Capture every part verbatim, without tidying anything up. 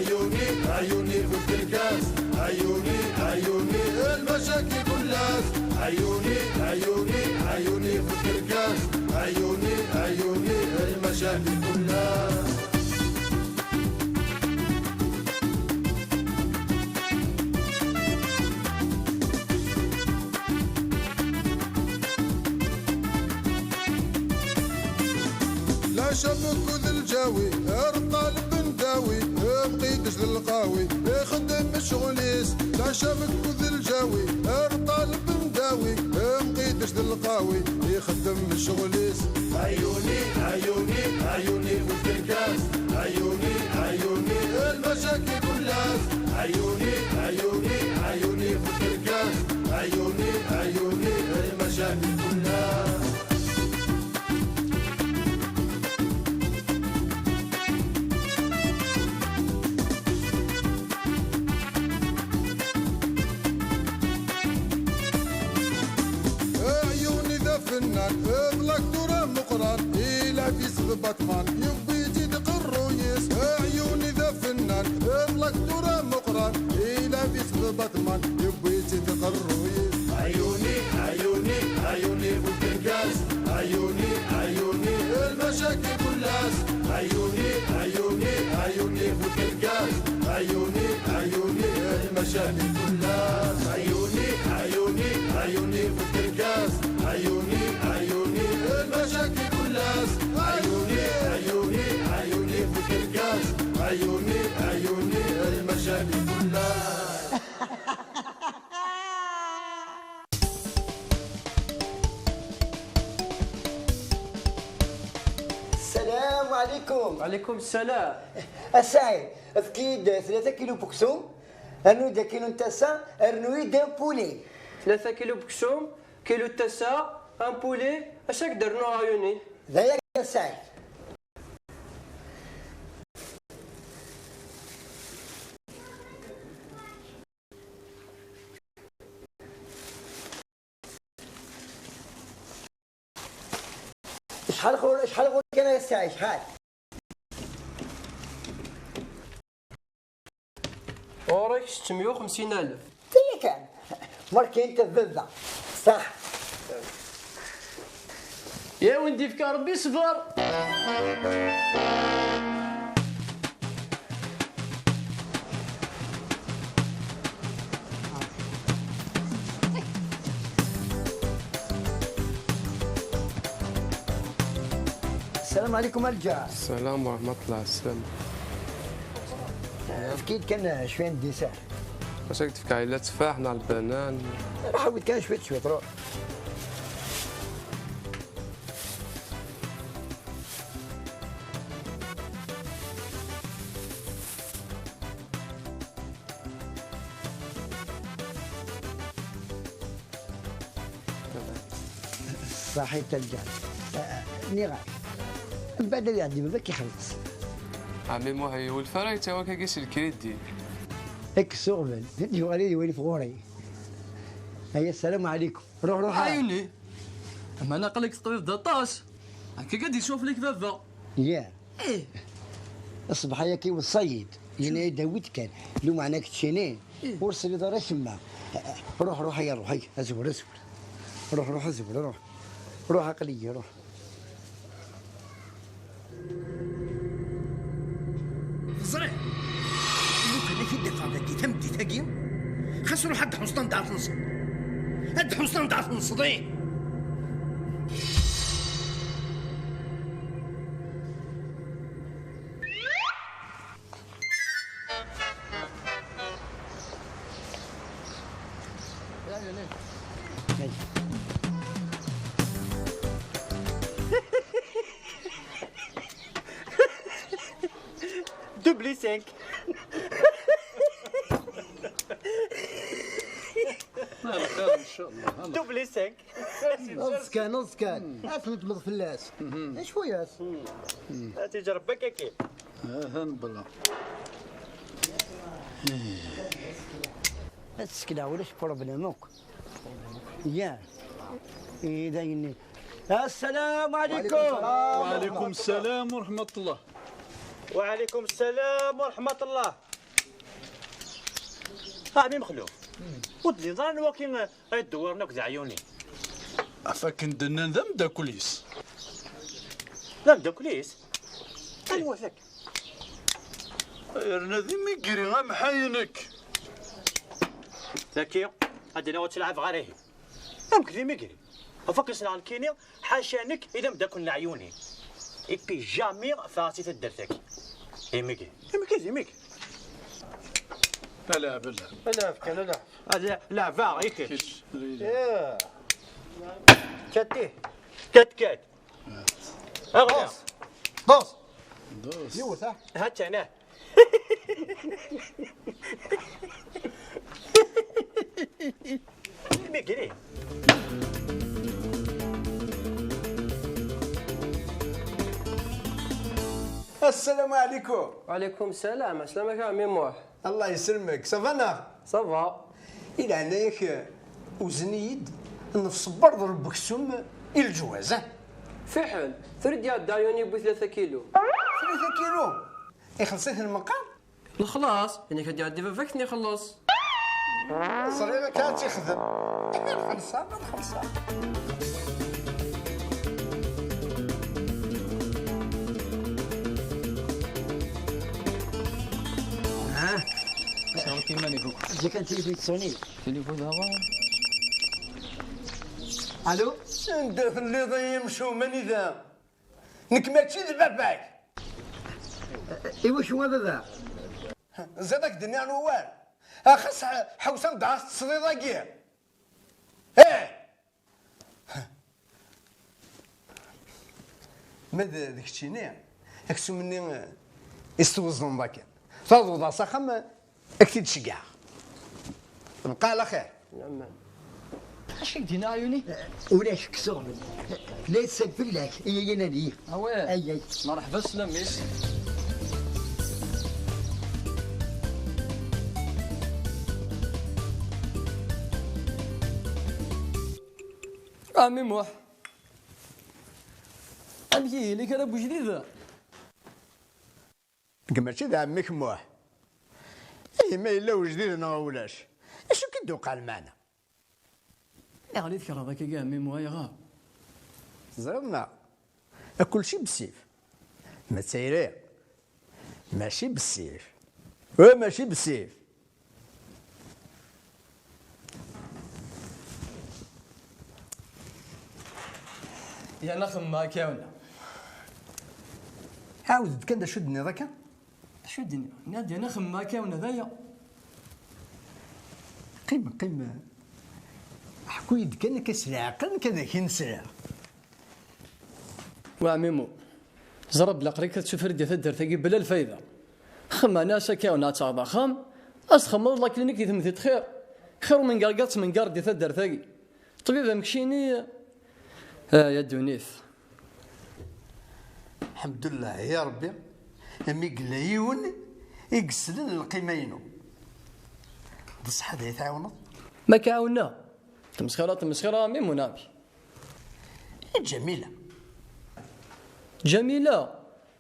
عيوني، عيوني في الكركاس، عيوني، عيوني المشاكل كلها. عيوني، عيوني، عيوني في الكركاس، عيوني، عيوني المشاكل كلها. العشا مكوذ الجاوي، الطالب نداوي، مقيدش للقاوي، يخدم الشغليس. العشا مكوذ الجاوي، الطالب نداوي، مقيدش للقاوي، يخدم الشغليس. عيوني، عيوني، عيوني في الكركاس، عيوني، عيوني المشاكل كلها. عيوني، عيوني، عيوني في الكركاس، عيوني، عيوني المشاكل كلها. عيوني ذا فنان، ضلك دورة مقران، إلا في سبب باتمان، يبي يزيد قرويس. عيوني ذا فنان، ضلك دورة مقران، إلا في سبب باتمان، يبي يزيد قرويس. عيوني، عيوني، عيوني في الكركاس، عيوني، عيوني المشاكل كلها. عيوني، عيوني، عيوني في الكركاس، عيوني، عيوني المشاكل كلها. عيوني، عيوني، عيوني في الكركاس، عيوني، عيوني المشاكل كلها. عيوني، عيوني، عيوني في الكركاس، عيوني، عيوني المشاكل كلها. السلام عليكم. وعليكم السلام. السعيد، افكيد ثلاثة كيلو بكسوم، ارنو دا كيلو نتاسا، ارنو يد بولي. ثلاثة كيلو بكسوم، كيلو تاسا، ان بولي، اش راك درنو عيوني؟ ذايا السعيد. شحال خور، شحال خور كان يا السعيد، شحال؟ غورك ستمية وخمسين ألف. هي كان. مركي انت الذبة. صح. يا ودي فيك ربي صبر. السلام عليكم الجار. السلام ورحمة الله. السلام. فكيت كان شوية ديسير. واش راك تفكر على التفاح مع البنان؟ روح حاول كان شوية شوية، روح. صحيت الجار. آه، نيغا. من بعد يعدي باباك يخلص. عمي موهي، والفراي تا واكا كيس الكريدي. اك سوغبل، يوغالي يولي في غوري. هيا السلام عليكم. روح، روح. عيوني. اما انا قلك تقبيض دطاس. هكا قاعد يشوف لك بابا. يا. ايه. الصباح ياكي والصيد. ينا داويت كان. لو معناك تشيني. إيه. ورسل دار يسمى. روح، روح، يا روح، هيا، ازور، ازور. روح، روح، ازور، روح. روح، عقلية، روح. تزرع. لو كان كي دفع ذاك تم دي تاقي. خاص نروح عند حسطان دار تنصب. عند حسطان دار تنصب، إيه. Double cinq. آه، خير إن شاء الله. Double cinq. نص كان، نص كان. عرفت نتمض في اللاس. شوية. هاتي جرب بك كيف. آه، هان بلا. السكنة ولاش بروبليم، اوك. يا. إيه، دايني. السلام عليكم. وعليكم السلام ورحمة الله. وعليكم السلام ورحمة الله. A ɛemmi Mexluf, ur d-lliḍ ara n wakken ay ddewwiren akk d aɛyuni. Af akken d-nnan d ameddakel-is. D ameddakel-is? Anwa-t akka? Yerna d imigri amḥay nekk. Daki, ad d-iniɣ ur ttlaɛabeɣ ara ihi. Amek d imigri? Ɣef akken ssneɣ nekkini, ḥaca nekk i d ameddakel n leɛyuni. Et puis jamais ffɣeɣ si taddart-agi. Imigri. Imigri d imigri. Ala, ala. Ala, fkan, ala. Ala, leɛbeɣ, i kečč. Kečč. Ih. Kat ih. Kat, kat. Aɣla. Dos. Dos. Yiwet, ha? Ha-tt-an, ah. Imigri. Assalamu alaikum. Wa alaikum salam. Aslama-k a ɛemmi Muḥ. Allah yesselmek. Ça va neɣ? Ça va. I leɛnaya-k, uzen-iyi-d nefṣebber d lbeksum i leǧwaz, ah? Fiḥel, tura d-iɛedda ɛyuni yewwi tlata kilu. Tlata kilu? Ixelleṣ-iten meqqar? Lexlaṣ, ini-k ad d-iɛeddi baba-k ad ten-ixelleṣ. Ẓriɣ akka ad tt-ixdem. Xelṣeɣ, xelṣeɣ. Ah. Sɛiɣ iman-ik akk. Zik kan tilifu yettṣuni. Tilifu daɣen. Alo? Anda telliḍ ay amcum anida? Nekk mačči d baba-k. Iwacu a baba? Ziḍ ak-d-nniɣ n wawal. Axas ḥewsan-d ɣas tesliḍ-agi. Eh! Ma d, d keččini, aksum-nni, eh, i s-twezneḍ akken. Tawḍeḍ s axxam, eh, ad k-t-id-ceggɛeɣ. Bqa ɛla xir. Acu i k-d-yenna ɛyuni? Ulac, kkes aɣbel. La yessal fell-ak, ay, ay, ay, ay. Awah. Ay, ay. Merḥba, sslam-is. Ɛemmi Muḥ, amek ihi, ili kra n wejdid? Nekk mačči d ɛemmi-k Muḥ. Ihi ma yella wejdid neɣ ulac, acu k-id-uqal meɛna? Ayɣer i tkerheḍ akkagi a ɛemmi Muḥ, ayɣer? Teẓriḍ neɣ? A kulci bessif. Ma d tayri, mačči bessif. Wa mačči bessif. Yerna xemmemeɣ akka. Ɛawed-d kan d acu d-tenniḍ akka. D acu d-nniɣ? Nniɣ-d yerna xemmemeɣ akka d aya. Qqim, qqim. Ḥku-yi-d kan akka s leɛqel, nekk ad ak-in-sliɣ. Wa ɛmimu, ẓer belli aql-ik ad tessufred di taddart-agi bla lfayda. Xemmemeɣ-as akka ad taɣeḍ axxam, ad txemmeḍ la clinique di temdint xir. Xir umengar i ttmengar di taddart-agi. Ṭṭbib amekcini, ay a ddunit. Ḥemdullah ya Rebbi, imi yella yiwen i yeslen lqima-inu. D ṣṣeḥ ad iyi-tɛiwneḍ? Ma k-ɛawneɣ? Tmesxira, tmesxira a Mimun, amek? I Ǧamila? Ǧamila?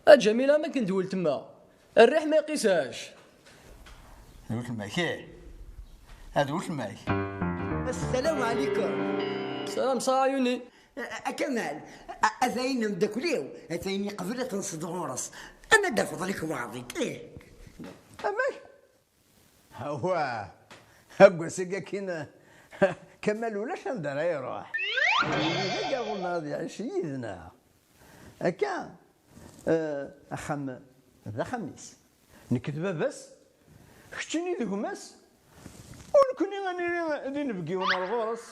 A Ǧamila, am akken d weltma. Rriḥ ma iqisac. D weltma-k, ih. Ad weltma-k. Assalamu alaikum. Salam, ṣaḥ ɛyuni. A, a Kamal, a, atan ameddakel-iw, atan yeqbel ad tenseḍ ɣur-s. Ama d-tafeḍ lekwaɣeḍ-ik, ih. Amek? Hawa, aggas-agi akkin, Kamal ulac anda ara iruḥ. Yella d agaɣu-nneɣ ad iɛic yid-neɣ. Akka, eh, axxam d axxam-is. Nekk d baba-s, keččini d gma-s, u nekkni ad nili d inebgiwen ar ɣur-s.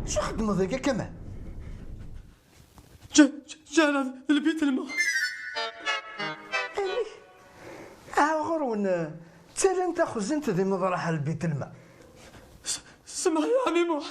Acu txeddmeḍ dagi a Kamal? Ǧ-, ǧ-, ǧǧan-aɣ d lbitlma. Amek? Ɣur-wen, eh, ttalan taxzint di Meḍraḥ lbitlma. S-, semmeḥ ya ɛemmi Muḥ.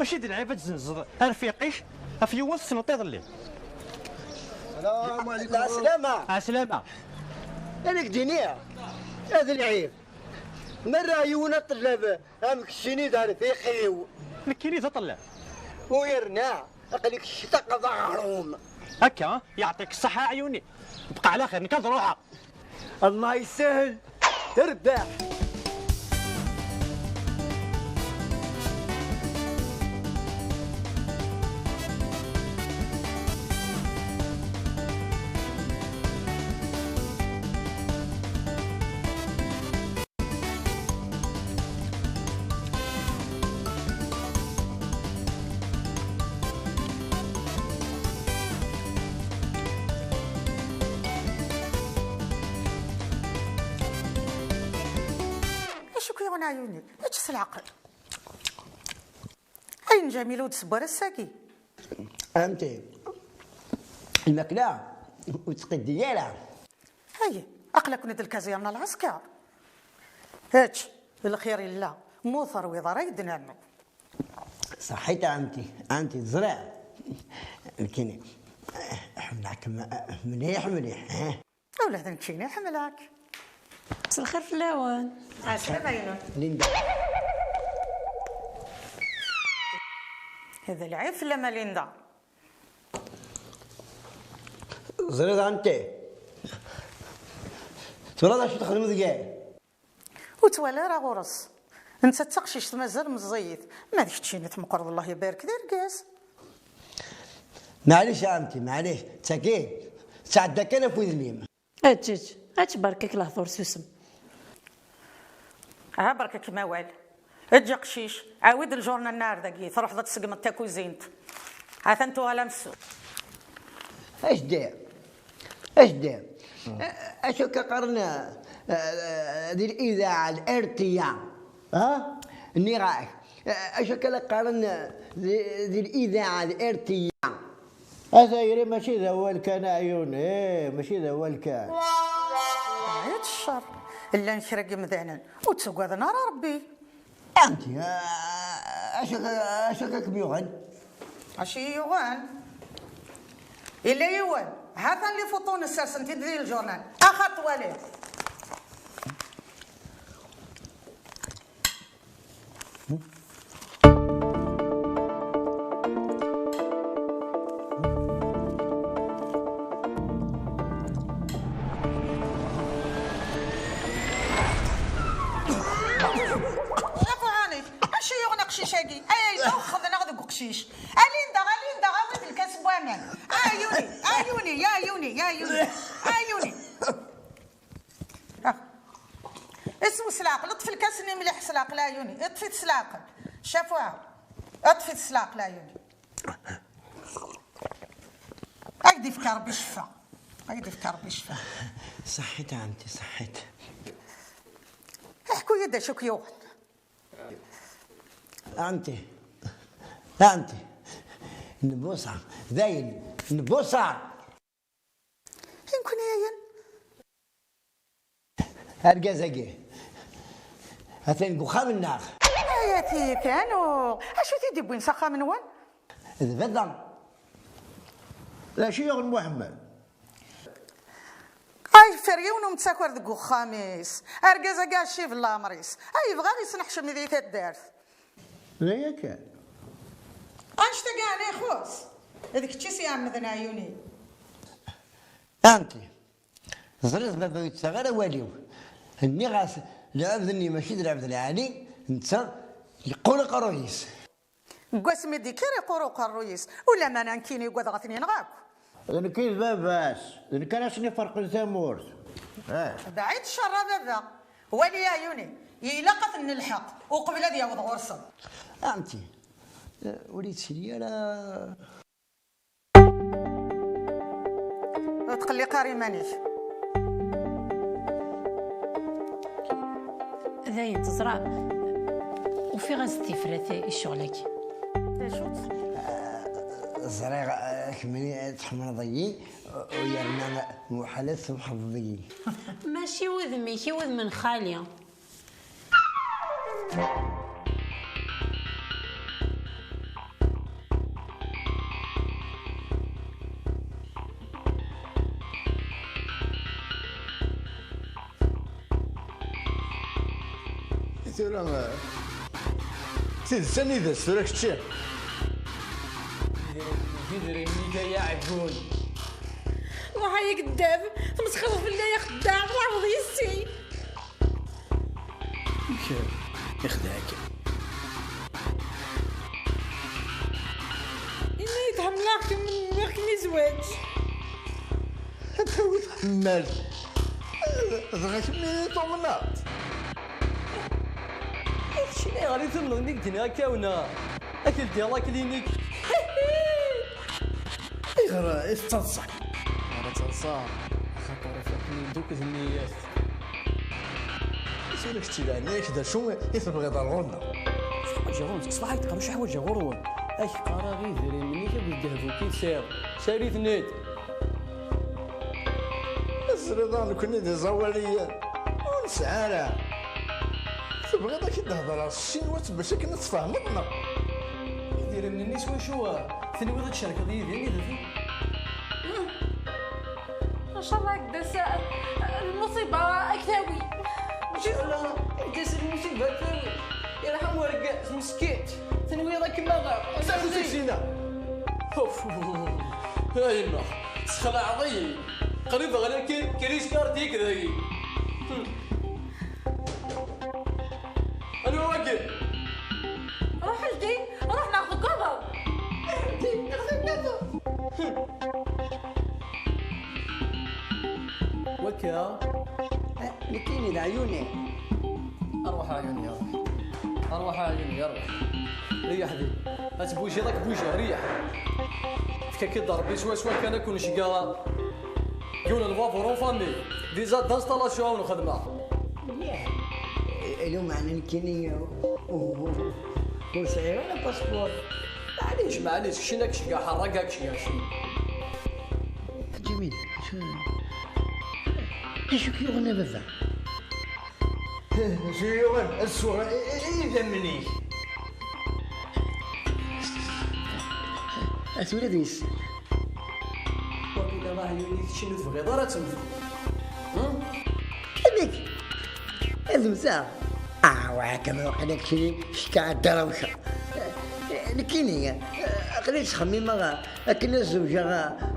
Mačči d lɛib ad tzenzeḍ arfiq-ik ɣef yiwen tessneḍ iḍelli. Salam alaikum. Lɛeslama. Ɛeslama. Ad ak-d-iniɣ, ad lɛib. Ma rriɣ yiwen aṭellab am keččini d arfiq-iw. Nekkini d aṭellab. U yerna, aql-ik tectaqeḍ aɣrum. Akka, yeɛṭik ṣṣeḥḥa a Ɛyuni. Bqa ɛla xir, nekk ad ruḥeɣ. Allah yessahel, terbeḥ. Acu k-yuɣen a Ɛyuni? Ečč s leɛqel. Ayen Ǧamil ur d-tewwi ara ass-agi. Amti, lmakla ur tettqiddi ara. Ay, aql-aken-d lkaẓirna lɛesker. Ečč, lxir yella, ma ur terwiḍ ara ad d-nernu. Ṣaḥit a ɛemti, a ɛemti, teẓriḍ. Nekkini ḥemmleɣ-kem mliḥ mliḥ. Ula d nekkini ḥemmleɣ-k. Mselxir fell-awen. Ɛeslama-inu. Linda. D lɛib fell-am a Linda. Teẓriḍ a ɛemti? Twalaḍ acu txedmeḍ deg-i? Ur twala ara ɣur-s. Netta d taqcict mazal meẓẓiyet. Ma d keččini tmeqqreḍ, Allah ibarek, d argaz. Maɛlic a ɛemti, maɛlic. Ttaki, tɛedda kan ɣef wudem-im. Ečč, ečč, ečč, berka-k lehdur, susem. Aha, berka-kem awal. Eǧǧ aqcic, awi-d lǧurna-nni ar dagi, truḥeḍ ad tseggmeḍ takuzint. Atan tuɣal am ssuq. Ajdid, ajdid. Acu akka qqaren, eh, eh, di lidaɛa, al-R T A? Ha? Nniɣ-ak, eh, acu akka la qqaren, eh, di, di lidaɛa, al-R T A? A tayri, mačči d awal kan a Ɛyuni, eh, mačči d awal kan. Ay d ccer, llan kra n yimdanen ur ttagaden ara Rebbi. Anti, eh, acu, acu akka kem-yuɣen? Acu i yi-yuɣen? Yella yiwen, ha-t-an les photos, nessers-tent-id di lǧurnal. Axa twaliḍ. Acu yuɣen aqcic-agi? Ay, ay, xedneɣ deg uqcic. A Linda, a Linda, awi-d lkas n waman. A Ɛyuni, a Ɛyuni, ya Ɛyuni, ya Ɛyuni, a Ɛyuni. Ah. Isem s leɛqel, ṭṭef lkas-nni mliḥ s leɛqel a Ɛyuni. Ṭṭef-it s leɛqel. Cafuɛa. Ṭṭef-it s leɛqel a Ɛyuni. Ad k-d-ifk Rebbi ccfa. Ad k-d-ifk Rebbi ccfa. Ṣaḥḥit a ɛemti, ṣaḥḥit. Ḥku-yi-d acu k-yuɣen. Anti, anti, nbuṣa, dayen, nbuṣa. I nekkni ayen? Argaz-agi, atan deg uxxam-nneɣ. Ay ati kan, u acu t-id-iwwin s axxam-nwen? D baba. D acu yuɣen Muḥemmed? Ay, fer yiwen umsaker deg uxxam-is. Argaz-agi ɛcib n leɛmer-is. Ay, yebɣa ad yesneḥcem di taddart. D aya kan. Annect-agi ɛni ixuṣ? D kečč i s-iɛemmden a Ɛyuni. Anti, teẓriḍ baba ur yettaɣ ara awal-iw. Nniɣ-as, lɛebd-nni mačči d lɛebd lɛali, netta yeqqur aqerruy-is. Deg wasmi d-ikker iqqur uqerruy-is, ulamma nekkini ugadeɣ ad ten-ineɣ akk. D nekk i d baba-s, d nekk ara sen-iferqen tamurt. Ah. Baɛid ccer a baba. Wali a Ɛyuni, ilaq ad ten-nelḥeq uqbel ad yaweḍ ɣur-sen. Ɛemti, ur yettili ara. Ur tqelliq ara iman-ik. Dayen, teẓra, ufiɣ-as-d tifrat i ccɣel-agi. D acu-tt? Ẓriɣ, eh, kemmini tḥemmleḍ-iyi, u yerna muḥal ad tsemḥeḍ deg-i. Mačči i wudem-ik, i wudem n xali. Tidet anida-tt tura kečči? Idrimen-ik ay aɛeggun. Ruḥ ay ageddab, tmesxreḍ fell-i ay axeddaɛ, tleɛbeḍ yes-i. Amek ixdeɛ-ik? Ini-yi-d ḥemmleɣ-kem, nwiɣ-kem i zzwaǧ. Ad tawi tḥemmalt. Dɣa kemmi i tumneḍ? I kečč ayɣer i tumneḍ mi k-d-nniɣ akka wna? Ad k-ldiɣ la clinique. Ayɣer i tettaḍsaḍ? Ara ttaḍsaɣ, axaṭer ifrax-nni d uked nniyat. Tura kečč d ɛni-k d acu i tebɣiḍ ar ɣur-neɣ? Ḥwaǧeɣ ɣur-wen, seg ṣṣbeḥ ay d-qqareɣ ḥwaǧeɣ ɣur-wen. Ad k-qqareɣ idrimen-ik akked ddehb-ik i tesɛiḍ. Sali-ten-id. Tesliḍ-aɣ nekkni d iẓawaliyen? Ur nesɛi ara. Tebɣiḍ ad k-id-hedreɣ s tcinwat bac akken ad tfehmeḍ, neɣ? Idrimen-nni s wacu tenwiḍ ad tcerkeḍ yid-i anida-ten? Ncallah ad d-tas lmuṣiba ad k-tawi. Ncallah ad d-tas lmuṣiba ad k-tawi. Yerḥem urgaz meskin. Tenwiḍ ad kem-aɣeɣ? Safu seg sina. Uf. A yemma, tesxelɛeḍ-iyi. Qrib ɣliɣ ki-, crise cardiaque dagi. Hmm. Anwa wagi? Ruḥ ldi, ruḥ neɣ teggaḍeḍ. Ruḥ ldi, neɣ teggaḍeḍ. Hmm. Wakka. Eh, nekkini d ɛyuni. Arwaḥ a ɛyuni, arwaḥ. Arwaḥ a ɛyuni, arwaḥ. Reyyaḥ di. Ad tbujiḍ, ad k-bujiɣ, reyyaḥ. Fka-k-id Rebbi swaswa kan ad ken-ceggeɣ. Yiwen n lbabur en famille. Visa d'installation ad wen-xedmeɣ. Mliḥ. Lameɛna nekkini ur, ur, ur sɛiɣ ara passeport. Maɛlic, maɛlic, keččini ad k-ceggeɣ, ḥerrak ad k-ceggeɣ, keččini. Ǧamil, acu, acu k-yuɣen a baba? Acu yuɣen ad sweɣ i, i, i idammen-ik? A tura d yes. Wagi d ameɛyun i keččini ur tebɣiḍ ara ad temmteḍ. Hmm? Amek? Ad mmteɣ? Ah, wa kan waqila keččini kečč ɛedda rawca. Nekkini, aql-i ttxemmimeɣ akken ad zewǧeɣ,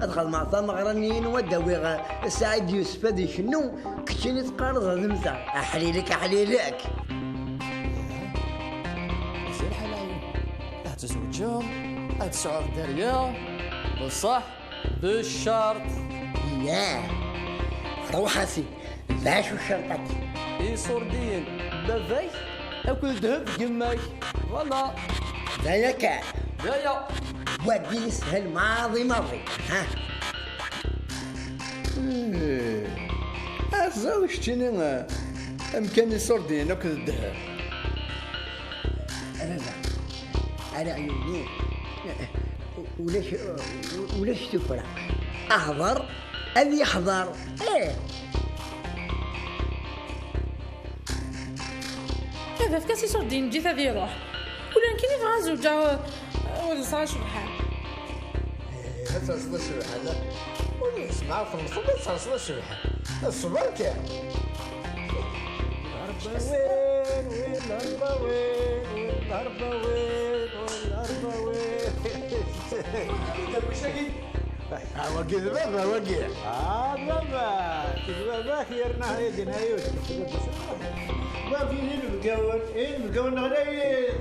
ad xedmeɣ tameɣra-nni n wad awiɣ Saɛid Yusef ad icennu, keččini teqqareḍ ad mmteɣ. Aḥlilek, aḥlilek! Mazal ḥala ad tzewǧeḍ, ad tesɛuḍ dderya, beṣṣeḥ d ccerṭ. Yah! Ruḥ a sidi, d acu ccerṭ-agi? Iṣurdiyen n baba-k akked ddheb n yemma-k. Voilà. D aya kan. D aya. Wagi yeshel maḍi maḍi. Ha? Eh, aẓaw keččini, eh, amkan iṣurdiyen akked ddheb. A baba, ala ɛyuni, ulac, ulac tuffra. Ahḍer ad yeḥḍer. Eh. Baba, efk-as iṣurdiyen, ǧǧet ad iruḥ. Ula nekkini bɣiɣ ad zewǧeɣ, eh, ur ẓra cebḥan. Eh, ad terseḍ acebḥan. Ur yesmeɛ temmteḍ ad terseḍ acebḥan. Ṣber kan. Arbawin, win arbawin, win arbawin, win arbawin. Wagi d baba, wagi. Ah, d baba. D baba-k yerna haya din ayut. Wagi d inebgawen, inebgawen ɣlayen.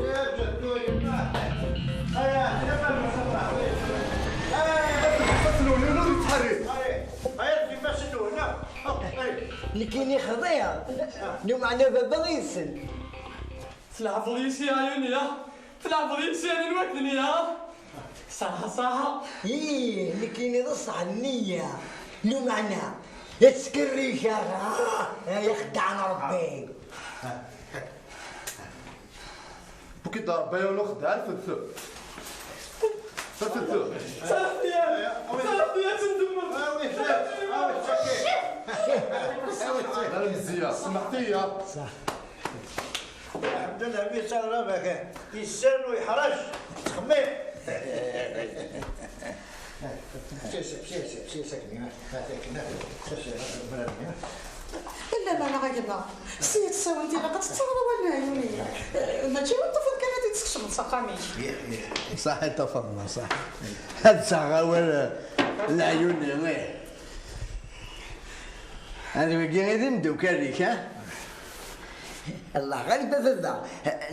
Aya, aya, aya, aya, aya, aya, aya, aya, aya, aya, aya, aya, aya. Nekkini xḍiɣ. Lameɛna baba yid-sen. Tleɛbeḍ yis-i a Yunia? Tleɛbeḍ yis-i a din wakdni, ha? Ṣaḥa, ṣaḥa. Ih, nekkini d ṣṣeḥ nniya. Lameɛna, ad ttkerriceɣ, ah, ay ixeddaɛen Rebbi. Buki d Rebbi, ay ul uxeddaɛ, rfed. Rfed. Saɛfiyat! Saɛfiyat n temmut! Ala mziyya, smeḥt-iyi. Ḥmed Lhami, ssarameɣ-ak yessen u yeḥrec, yettxemmim. Yella Ala, a gma, s yetsawen tilaq ad tettaɣeḍ awal n leɛyun-ik. Eh, mačči ad tafeḍ kan ad t-id-teskecmeḍ s axxam-ik. Ṣaḥ i tafeḍ, ma ṣaḥ. Ad taɣeḍ awal, eh, n leɛyun-nni, ih. Ad wigi i d imeddukal-ik, ha? Allah ɣalib a baba,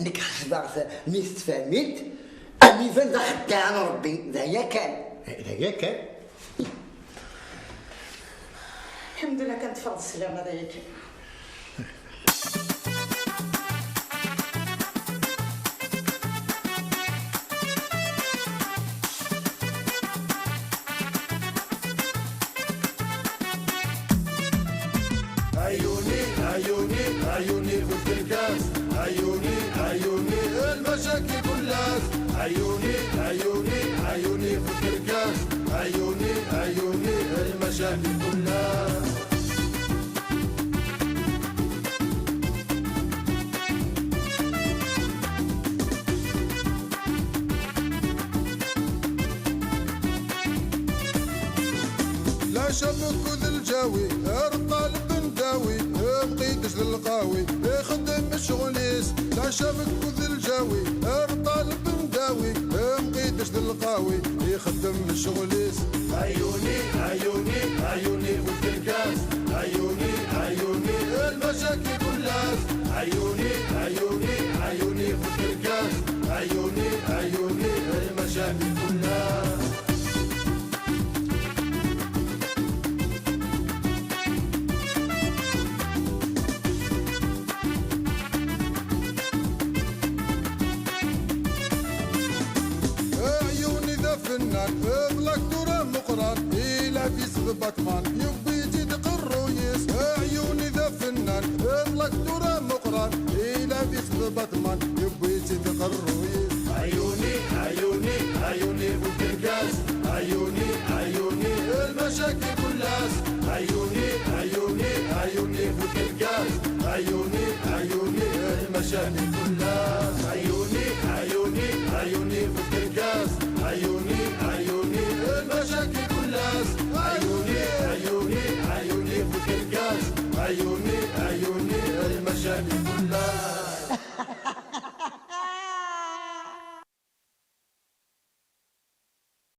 nekk ḥesbeɣ-t mi tettfehmit, am iban d axeddaɛ n Rebbi, d aya kan. D aya kan. Lḥemdullah kan teffɣeḍ s sslam, d aya kan. عيوني، عيوني، عيوني في الكركاس. عيوني، عيوني، المشاكل كلها. عيوني، عيوني، عيوني في الكركاس. عيوني، عيوني، المشاكل كلها. العشا مكوذ الجاوي، الطالب نداوي، مقيدش للقاوي، يخدم الشغليس. العشا مكوذ الجاوي، الطالب نداوي، مقيدش للقاوي، يخدم الشغليس. عيوني، عيوني، عيوني في الكركاس. عيوني، عيوني، المشاكل كلها. عيوني، عيوني، عيوني في الكركاس. عيوني، عيوني، المشاكل كلها. عيوني ذا فنان، بلاك دورة مقران، إلا في سبب باتمان.